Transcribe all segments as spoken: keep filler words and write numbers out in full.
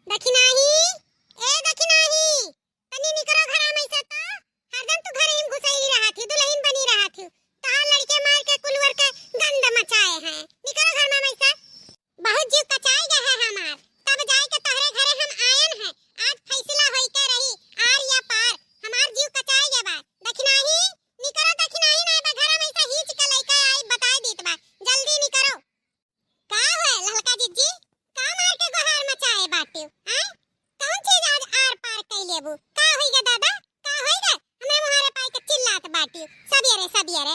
दखिनाही, ए दखिनाही, तनी निकरो घरा में से तो। हरदम तू घरे ही में घुसैली रहत ही, दुलहिन बनी रहत ही। तोहार लड़के मार के कुलवर के गंध मचाए हैं। निकरो घर में से। बहुत जीव कचाई गए है हमार, तब जाए के तोहरे घरे हम आयन है। आज फैसला होई के रही, आर या पार। हमार जीव कचाई गए बा। दखिनाही, निकरो दखिनाही, ना बा घरा में से हीच के लइके आई, बताई दीत बा। जल्दी निकरो। का होए ललका जिज्जी, का मार के गोहार मचाए बाटियो, आय? कौन चीज आज आर पार कई लेबू? का होई गे दादा, का होई गे? हमरे मुहारे पाई के चिल्लात बाटियो, सबियरे, सबियरे।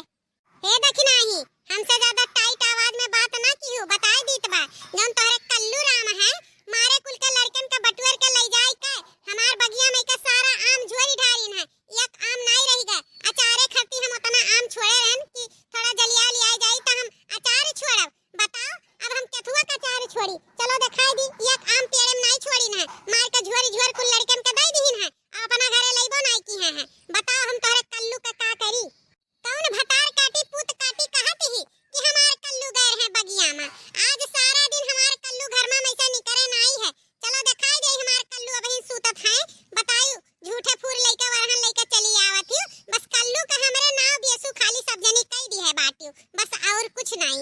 हे दखिनाही, हमसे ज्यादा tight आवाज में बात ना किहू, बताए दीत बा। जौन तोहरे कल्लू राम है, मारे कुल के लड़कन के बटुअर के लई जाई के, हमार बगिया में के सारा आम झोरी ढारिन है, एक आम नाई रही गे। अचारे खरती हम उतना आम छोड़े रहन कि थोड़ा जलिया लिया जाई त हम अचार छोड़ब। बताओ, अब हम केथुआ का चार छोड़ी? चलो देखाई दी, एक आम पेड़े में नाई छोड़ी न है, मार के झोरी झोर कुल लड़कन के दई दीहिन है, अब अपना घरे लइबो नाई की है, है। बताओ, हम तोहरे कल्लू का का करी? कौन भतार काटी, पूत काटी कहत ही कि हमार कल्लू गैर है बगिया में? आज सारा दिन हमार कल्लू घर में से निकरे नाई है। चलो देखाई दे हमार कल्लू अबही सूतत है। बतायू, झूठे फूर लइके वरहन लइके चली आवत ही। बस कल्लू का हमरे नाव बेसु खाली सब जनी कई दी है बाटियो, बस और कुछ नाई।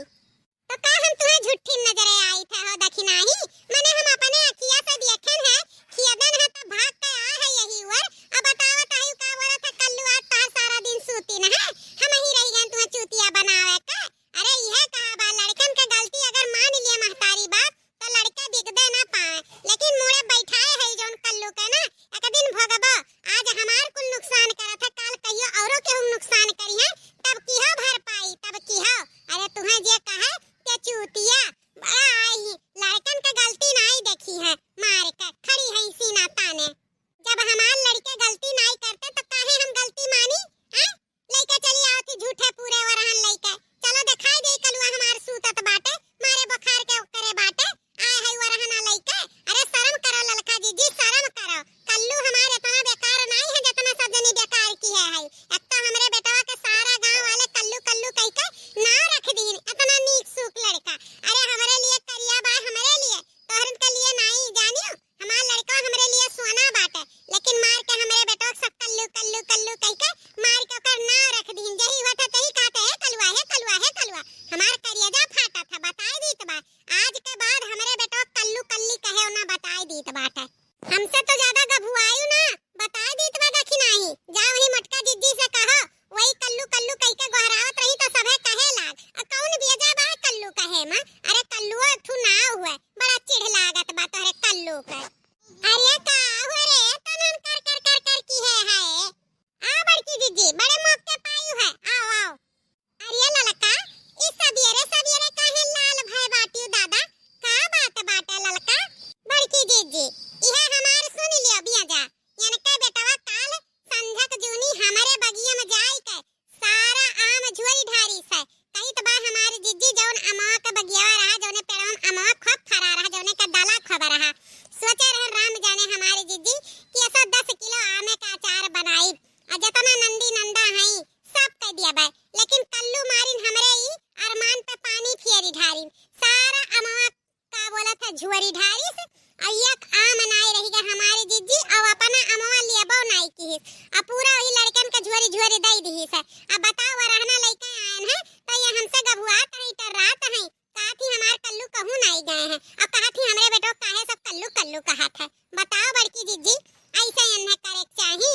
तो का हम तुहे झुट्ठी नजरे आई थे हो दखिनाही? मने हम अपने अखिया से देखेन है, खियदन है तो भाग के आ है यही ओर। अब बतावत आई का बोलत है कल्लू आज तोहार सारा दिन सूती न है, हम ही रह गए तुहे चूतिया बनावे का। अरे इहे कहा बा, लड़कन के गलती अगर मान लिए महतारी बाप तो लड़के बिगदे ना पावे, लेकिन मुड़े बैठाए है जौन कल्लू के ना, एक दिन भोगबो। आज हमार कुल नुकसान करत है, काल कहियो औरो केहू नुकसान करिहे, तब किहो भरपाई, तब किहो। अरे तुहे जे कहे के चूतिया, बड़ा आई, लड़कन के गलती नाई देखी है, मार के खड़ी है सीना ताने। जब हमार लड़के गलती नाई करते तो काहे हम गलती मानी, हैं? लइके चली आवत ही झूठे पूरे वरहन लइके। चलो देखाई दे कलुआ हमार सूतत बाटे, मारे बुखार के ओकरे बाटे, आए है वरहना लइके। अरे शर्म करो ललका जिज्जी, शर्म करो। कल्लू हमार इतना बेकार नाई है जितना सब जनी बेकार किहे है। एक तो हमरे बेटवा के सारा गांव वाले कल्लू कल्लू कह के नाव रख दीन, इतना नीक सूक लड़का। अरे हमरे लिए करिया बा, हमरे लिए, तोहरन के लिए नाई जानियो। हमार लड़का हमरे लिए सोना बाटे, लेकिन मार के हमरे बेटवा के सब कल्लू, कल्लू, कल्लू कह के मार के ओकर नाव रख दीन। जही होत है तही कहते, "हे कलुआ, हे कलुआ, हे कलुआ।" हमार करियजा फाटत है, बताई दीत बा। आज के बाद हमरे बेटवा के कल्लू, कल्ली कहे ना, बताई दीत बाटे। हमसे तो ज्यादा गभुआयु ना, बताई दीत बा दखिनाही। जा वही मोटका जिज्जी से कहो, वही कल्लू कल्लू कह के गोहरावत रही तो सभे कहे लाग, "आ कौन बेजा बा कल्लू कहे में? अरे कल्लुओ एक ठू नाव हुए, बड़ा चिढ़ लागत बा तोहरे कल्लू के।" अरे का हुए रे, तनन कर कर कर कर किहे है? आ बड़की जिज्जी, बड़े मौके पायु है, आओ आओ। अरे ललका, ई सबेरे सबेरे काहे लाल भय बाटियो दादा? का बात बाटे ललका? बड़की जिज्जी, इहे हमार सुन लियो बेजा, इनके बेटवा काल संझक जूनी हमरे बगिया में जाई के सारा आम झोरी ढारी से। कहित बा हमार जिज्जी जौन अमवा के बगियावा रहा, जौने पेड़वा में अमवा खूब फरा रहा, जौने के दाला खूब रहा। सोचे रहन राम जाने हमार जिज्जी कि ऐसा दस किलो आमे का अचार बनाई। आ जतना नंदी नंदा हई सब कह दिया बा, लेकिन कल्लू मारिन हमरे ई अरमान पे पानी फेरी ढारिन। सारा अमवा का बोलत है, झुअरी ढारिस, अउ एक आम नाई रहि गा हमारे जिज्जी, अउ अपना अमवा लेबो नाई किहिस, अउ पूरा वही लड़कन के झुअरी झुअरी दई दिहिस। अब बताओ, वरहना लइके आयन है, तो ये हमसे गभुआत है, इटर रात है, कहा थी हमार कल्लू कहूँ नाई गए हैं, अब कहा थी हमरे बेटो काहे सब कल्लू कल्लू कहा था। बताओ बड़की जिज्जी, ऐसे एन्हे करे के चाही।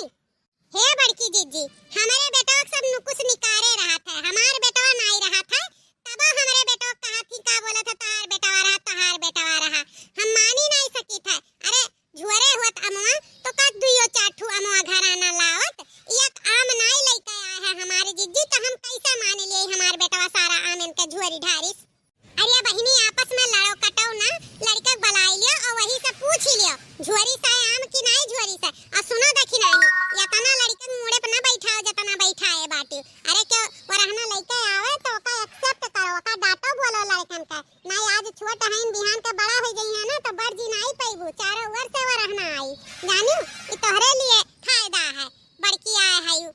हे बड़की जिज्जी, हमरे बेटवा के सब नुकुस निकारे रहत है, हमार बेटवा नाई रहत है, तबो हमरे बेटवा कहा थी का बोलत है, तहार बेटवा रहा, तहार बेटवा रहा। हम मानी नाई सकित है। अरे, झुअरे होत अमवा, तो का दुइयो चार ठू अमवा घराना लावत, एक आम नाई लइके आए है हमारे जिज्जी, तो हम कैसे मान लिए हमार बेटवा सारा आम इनके झुअरी ढारिस? अरे बहिनी, आपस में लड़ो कटो ना, लड़का के बुलाई लियो और वही से पूछी लियो, झुअरी से आम की नाई झुअरी से। और सुनो दखिनाही, यतना लड़का के मूड़े पे ना बैठाओ जतना बैठाए बाटी। अरे क्यों वरहना लइके आवे तो ओका accept करो, ओका डांटो बोलो लड़कन का। नाई आज छोट हईन, बिहान के बड़ा हो जाई है ना तो बड़ जी नाई पैबू, चारों ओर से वरहना आई। जानियो, ई तोहरे लिए फायदा है, बड़की आए है यू।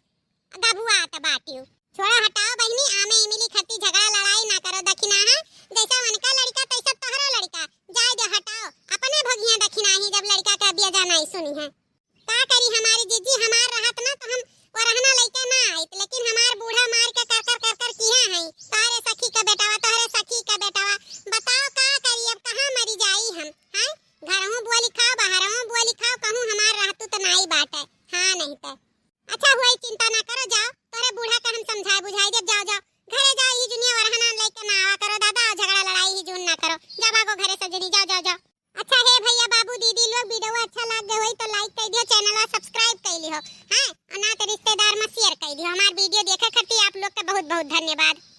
गभुआत बाटियो। छोड़ो, हटाओ बहिनी, आमे इमली खत्ती झगड़ा लड़ाई ना करो। दखिनाहा जैसा उनका लड़का तैसा तोहरो लड़का। जाए दो, हटाओ, अपने भोगिया दखिनाही, जब सुनी है। का करी हमारी जीजी, हमार रहत ना तो हम ओरहना लइके ना आइत, लेकिन हमार बूढ़ा मार के कर कर कर कर किहे हैं, तोहरे सखी का बेटावा, तोहरे सखी का बेटावा। बताओ का करी, अब कहाँ मरी जाई हम, हैं? घरहूँ बोली खाओ, बाहरहूँ बोली खाओ, कहूँ हमार रहतू तो नाई बाटे। हाँ, नहीं तो। अच्छा हुई, चिंता ना करो, जाओ, तोहरे बूढ़ा का हम समझाए बुझाए देब, जाओ, जाओ, घरे जाओ, ही जुनिया ओरहना लइके ना आवा करो दादा, और झगड़ा लड़ाई ही जुन ना करो, जा भागो घरे सब जनी, जाओ, जाओ, जाओ। अच्छा हे भैया, बाबू, दीदी लोग, video अच्छा लाग गए होई तो like कर दियो, channel subscribe कर लियो, हैं? और ना तो रिश्तेदार में share कर दियो। हमार video देखे खातिर आप लोग का बहुत बहुत धन्यवाद।